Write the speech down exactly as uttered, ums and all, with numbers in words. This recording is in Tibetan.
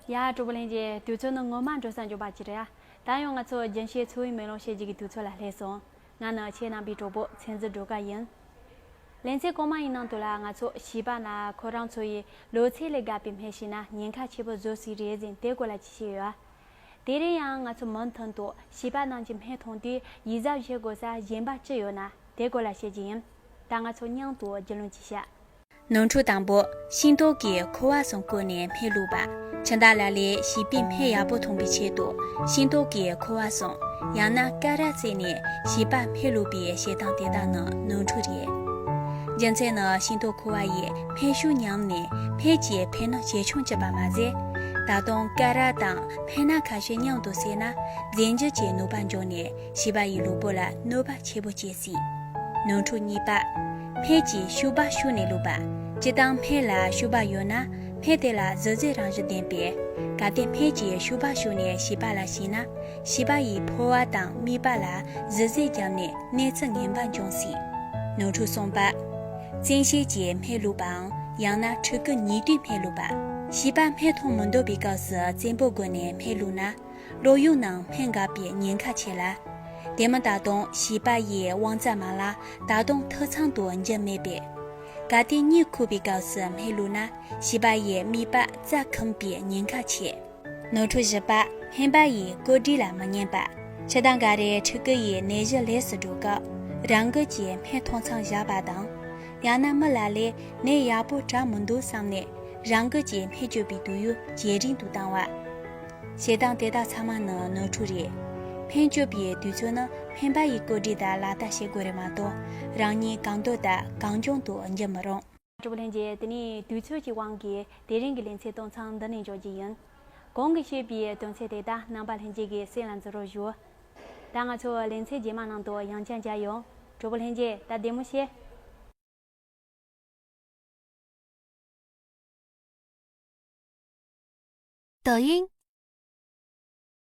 ཡ། གྲོགས་པོ་ལྷན་རྒྱས། དུས་ཚོད་ནི་ངོ་མ་འགྲོ་ས་འཇོག་པ་ཅིག་རེད་ཡ། ད་ཡང་ང་ཚོ་རྒྱུན་ཤེས་འཚོ་བའི་མེ་ལོང་བཤད་རྒྱུ་གི་དུས་ཚོད་ལ་སླེབས་སོང་། ང་ནི་ཁྱེད་རྣམ་པའི་གྲོགས་པོ་མཚན་འཛིན་སྒྲོལ་དཀར་ཡིན། ལེ་ཚན་གོང་མ་ཡི་ནང་དུ་ལ་ང་ཚོ་བྱིས་པ་ན་ཁོ་རང་ཚོ་ཡི་ལོ་ཚད་ལས་བརྒལ་བའི་སྨན་ཤེས་ན་ཉེན་ཁ་ཆེ་པོ་བཟོ་སྲིད་རེད་ཟེར་དེ་སྐོར་ལ་ཅིག་བཤད་ཡོད་ཨ། དེ་རིང་ཡང་ང་ཚོ་མུ་མཐུད་དུ་བྱིས་པ་རྣམས་ཀྱི་སྨན་འཐུང་དུས་ཡིད་གཟབ་བྱེད་དགོས་ས་གཞན་པ་ཅི་ཡོད་ན་དེ་སྐོར་ལ་བཤད་རྒྱུ་ཡིན། ད་ང་ཚོ་མཉམ་དུ་རྒྱུས་ལོན་ཅིག་བྱ། ནོར་འཁྲུལ་དང་པོ། ཤིང་ཏོག་གི་ཁུ་བ་གསུམ་བསྐོལ་ནས་སྨན་བླུགས་པ། ཁྱིམ་བདག་ལ་ལས་བྱིས་པའི་སྨན་ཡག་པོ་འཐུང་བའི་ཆེད་དུ་ཤིང་ཏོག་གི་ཁུ་བ་གསུམ། ཡང་ན་ཀ་ར་བཙོས་ནས་བྱིས་པར་སྨན་བླུགས་པའི་བྱེད་སྟངས་དེ་དག་ནི་ནོར་འཁྲུལ་རེད། རྒྱུ་མཚན་ནི་ཤིང་ཏོག་ཁུ་བ་ཡིས་སྨན་ཤུགས་ཉམས་ནས་སྨན་གྱི་ཕན་ནུས་ཇེ་ཆུང་བྱེད་པ་མ་ཟད། ད་དུང་ཀ་ར་དང་སྨན་སྣ་ཁ་ཤས་མཉམ་དུ་བསྲེས་ན་རྫས་འགྱུར་གྱི་ནུས་པ་འབྱུང་ནས་བྱིས་པ་ཡི་གློ་བུར་ལ་གནོད་པ་ཆེ་པོ་བྱེད་སྲིད། ནོར་འཁྲུལ་གཉིས་པ། སྨན་གྱི་ཤུག་པ་ཤུགས་ནས་བླུགས་པ། སྤྱིར་བཏང་སྨན་ལ་ཤུག་པ་ཡོད་ན་སྨན་དེ་ལ་གཟི་བརྗིད་རང་བཞིན་ལྡན་པས། གལ་ཏེ་སྨན་གྱི་ཤུག་པ་ཤུགས་ནས་བྱིས་པ་ལ་བྱིན་ན་བྱིས་པ་ཡི་ཕོ་བ་དང་རྨིག་པ་ལ་གཟི་བརྗིད་བརྒྱབ་ནས་གནོད་འཚེ་ངན་པ་འབྱུང་སྲིད། ནོར་འཁྲུལ་གསུམ་པ། བཙན་ཤེད་ཀྱིས་སྨན་བླུགས་པའམ་ཡང་ན་ཕྲུ་གུ་ཉེས་དུས་སྨན་བླུགས་པ། བྱིས་པ་སྨན་འཐུང་མི་འདོད་པའི་སྐབས་སུ་བཙན་པོ་བཀོལ་ནས་སྨན་བླུགས་ན། གློ་གཡོག་ནང་སྨན་འགག་པའི་ཉེན་ཁ་ཆེ་ལ། དེ་མིན་ད་དུང་བྱིས་པ་ཡི་དབང་རྩ་མ་ལག་ད་དུང་འཐུས་ཚང་དུ་འགྱུར་མེད་པས། གལ་ཏེ་གཉིད་ཁུག་པའི་སྐབས་སུ་སྨན་བླུགས་ན་བྱིས་པ་ཡི་རྨིག་པ་རྩ་འཁུམས་པའི་ཉེན་ཁ་ཆེ། ནོར་འཁྲུལ་བཞི་པ། སྨན་པ་ཡི་བཀོད་སྒྲིག་ལ་མི་ཉན་པ། ཕྱི་ཟླ་འགའ་རེ་ཕྲུ་གུ་ཡི་ནད་གཞི་ལས་སུ་འགྲོ་སྐབས་རང་འགུལ་གྱིས་སྨན་འཐུང་མཚམས་བཞག་པ་དང་། ཡང་ན་མི་ལ་ལས་ནད་ཡག་པོ་དྲག་མི་འདུག་བསམ་ནས་རང་འགུལ་གྱིས་སྨན་སྤྱོད་པའི་དུས་ཡུན་ཇེ་རིང་དུ་བཏང་བ། བྱེད་སྟངས་དེ་དག་ཚང་མ་ནི་ནོར་འཁྲུལ་རེད། སྨན་སྤྱོད་པའི་དུས་ཚོད་ནི་སྨན་པ་ཡི་བཀོད་སྒྲིག་དང་ལག་བསྟར་བྱེད་དགོས་རེད་མ་གཏོགས་རང་ཉིད་གང་འདོད་དང་གང་བྱུང་དུ་འགྱུར་མི་རུང་། གྲོགས་པོ་ལྷན་རྒྱས། དེ་ནས་དུས་ཚོད་ཀྱི་དབང་གིས་དེ་རིང་གི་ལེ་ཚན་གཏོང་མཚམས་འདི་ནས་འཇོག་རྒྱུ་ཡིན། གོང་གིས་བཤད་པའི་དོན་ཚན་དེ་དག་རྣམ་པ་ལྷན་རྒྱས་ཀྱིས་སེམས་ལ་འཛིན་རོགས་ཞུ། ད་ང་ཚོ་ལེ་ཚན་རྗེས་མ་ནང་དུ་ཡང་བསྐྱར་མཇལ་ཡོང་། གྲོགས་པོ་ལྷན་རྒྱས། ད་བདེ་མོ་བྱོས། 抖音，